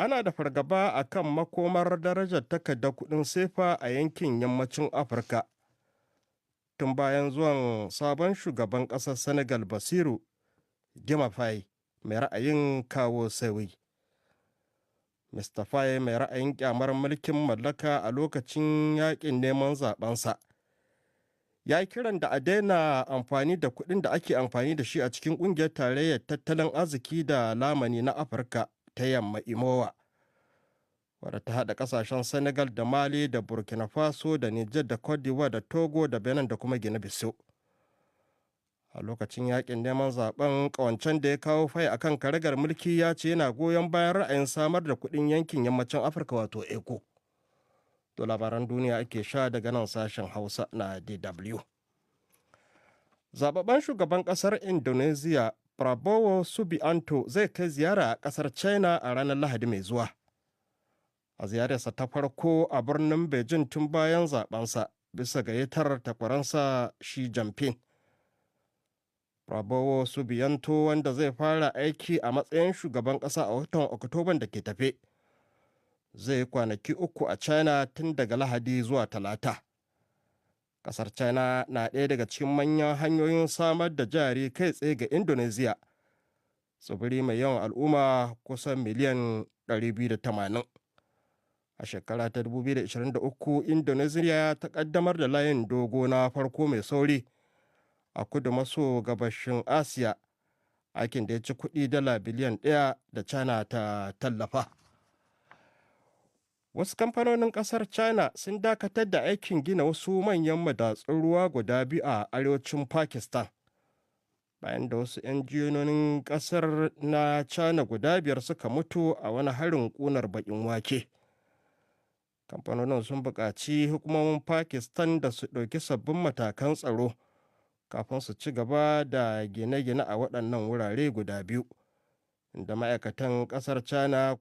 Ana da fargaba a kan makomar darajar takardar kudin sefa a yankin yammacin Afirka tun bayan zuwan sabon shugaban ƙasar Senegal, Basiru Diomaye, mai ra'ayin kawo sauyi. Mr. Faye, mai ra'ayin kyamar mulkin mallaka, a lokacin yakin neman zabensa ya yi kiran da a daina amfani da kuɗin da ake amfani da shi a cikin ƙungiyar Tarayyar Tattalin Arziki da Lamani na Afirka ta Yamma, UEMOA, wadda ta haɗa ƙasashen Senegal da Mali da Burkina Faso da Niger da Cote d'Ivoire da Togo da Benin da kuma Guinea Bissau. A lokacin yakin neman zaben kawancen da ya kawo Faye akan karagar mulki, ya ce yana goyon bayan ra'ayin samar da kuɗin yankin yammacin Afirka, wato ECO. To, labaran duniya ake sha daga nan sashen Hausa na DW. Zababben shugaban kasar Indonesia Prabowo Subianto zai kai ziyara a kasar China a ranar Lahadi mai zuwa, a ziyararsa ta farko a birnin Beijing tun bayan zabensa, bisa gayyatar takwaransa Xi Jinping. Prabowo Subianto, wanda zai fara aiki a matsayin shugaban kasa a watan Oktoban da ke tafe, zai kwanaki 3 a China tun daga Lahadi zuwa Talata. Kasar China na ɗaya daga cikin manyan hanyoyin samar da jari kai tsaye ga Indonesia, tsibiri mai yawan al'umma kusan miliyan 280. A shekara ta 2023, Indonesia ta kaddamar da layin dogo na farko mai sauri a kudu maso gabashin Asiya, aikin da ya ci kuɗi dala biliyan 1 da China ta tallafa. Wasu kamfanonin kasar China sun dakatar da aikin gina wasu manyan madatsun ruwa guda biyu a arewacin Pakistan bayan da wasu 'yan kasar na China guda biyar suka mutu a wani harin kunar bakin wake. Kamfanonin sun buƙaci hukumomin Pakistan da su ɗauki sabbin matakan tsaro kafin su ci gaba da gine-gine a waɗannan wurare guda biyu, inda ma'aikatan ƙasar China